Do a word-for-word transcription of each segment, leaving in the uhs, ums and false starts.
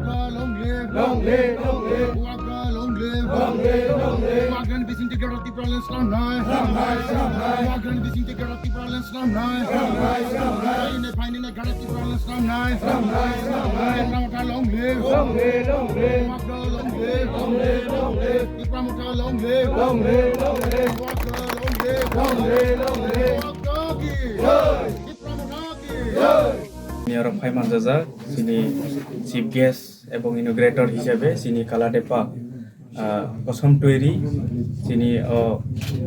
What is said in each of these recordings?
Waka long live. Long live, long live. Waka long live. Long live, long live. Wagrani bising ticket of Tipraland slam nai. Slam nai, slam nai. Wagrani bising ticket of Tipraland slam nai. Slam nai, slam nai. Phaini nai, phaini nai, gada Tipraland slam nai. Slam nai, slam nai. Tipra Motha long live. Long live, long live. Waka long live. Long live, long live. Tipra Motha long live. Long live, long live. Waka long live. Long live, long live. Waka ki. Jai. Tipra Motha ki. Jai. Ni oro phai manjajak chini chief guest ebong inaugurator hisabe chini Kaladepa, ah, Kosom Tuiri chini o,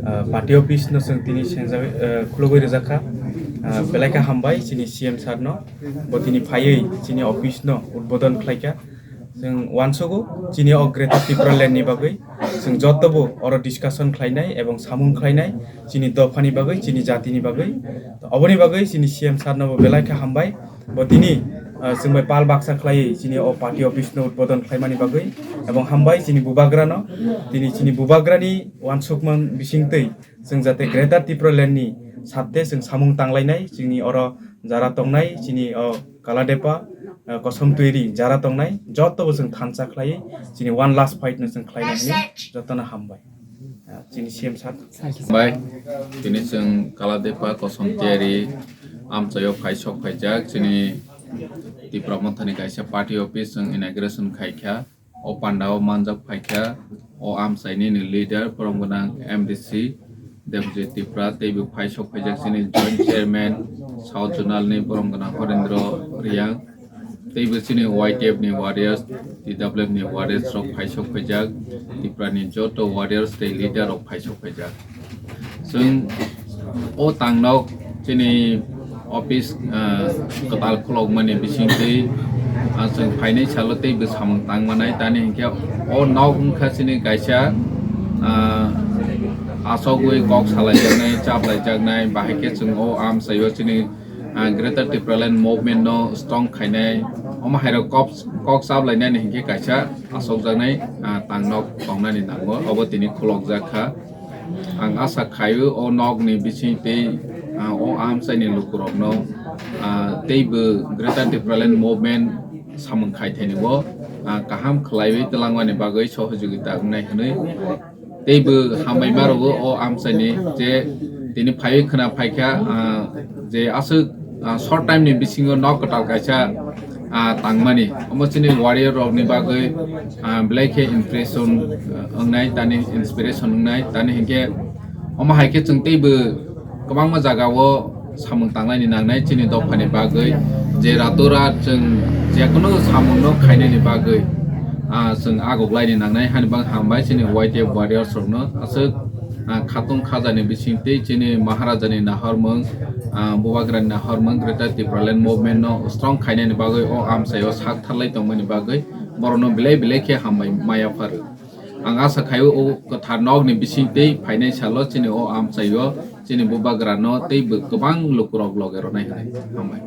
ah, party office no chwng tini sengjak, ah, khulugwi rijak kha. Ah, belai kha hambai chini C M sir no, bo tini phaiwi chini office no udbodon khlai kha. Chwng uansugo chini o Greater Tipraland ni bagwi chwng joto bo oro discussion khlainai ebong samung khlainai chini dophani bagwi, chini jatini bagwi. Oboni bagwi chini C M sir no bo belai kha hambai. Bo tini, ah, chwng bai pal baksa khlaiwi chini o party office no udbodon khlaimani bagwi. Ebong hambai chini bubagrano, tini chini bubagrani uansukmung bisingtwi chwng jate Greater Tipraland ni satte chwng samung tanglainai, chini oro jara tongnai, chini o Kaladepa, ah, Kosom Tuiri jara tongnai, joto bo chwng thansa khlaiwi chini one last fight no chwng khlainai hwnwi jotono hambai. Ah, chini C M sir. Bai, tini chwng Kaladepa Kosom Tuiri amchaio phai sok phaijak, chini Tipra Mothani kaisa party office chwng inauguration khai kha. O pandao manjak phaikha o amchaini ni leader, borom gwnang M D C Debjit Tripura, teibo phai sok phaijak chini joint chairman South Zonal ni borom gwnang Horendro Riang, teibo chini Y T F ni warriors, T W F ni warriors rok phai sok phaijak, Tripura ni joto warriors tei leader rok phai sok phaijak. Chwng o tangnok chini office, ah, kwtal khulokmani bisingtwi, ah, chwng phainai salo teibo samung tangmanai, tani hinkhe o nok wngkha chini kaisa, ah, asogwi kok salaijaknai, chaplaijaknai, bahai khe chwng o amchaio chini, ah, Greater Tipraland Movement no strong khainai, omo hairok kok, kok chaplainani hinkhe kaisa asokjaknai, ah, tangnok tongnani nango, obo tini khulokjak kha. Ang asa khaio o nokni bising tei, ah, o amchaini lukurokno, ah, teibo Greater Tipraland Movement samung khai thainio, ah, kaham khlaiwi twlangmani bagwi sohojogita wngnai hwnwi teibo hambai ma rwo o amchaini je tini phaiwi khwna phaikha, ah, je aswk, ah, short time ni bisingo nok kwtal kaisa, ah, tangmani. Omo chini warrior rokni bagwi, ah, belai khe impression, ah, wngnai, tani inspiration wngnai, tani hinkhe omo hai khe chwng teibo kwbangma jagao samung tanglaini nangnai chini dophani bagwi, je rato rat chwng jekunu samungno khainani bagwi, ah, chwng agoklaini nangnai hani bang hambai chini Y T F warriors rokno aswk, ah, khatung khajani bising tei chini Maharajani nahormung, ah, Bubagrani nahormung Greater Tipraland Movement no strong khainani bagwi o amchaio sak tharlai tongmani bagwi borokno belai belai khe hambai maya pharo. Ang asa khaio o kwthar nokni bising tei phainai salo chini o amchaio chini Bubagrano teibo kwbang lukurok loge rwnai hwnwi. Hambai.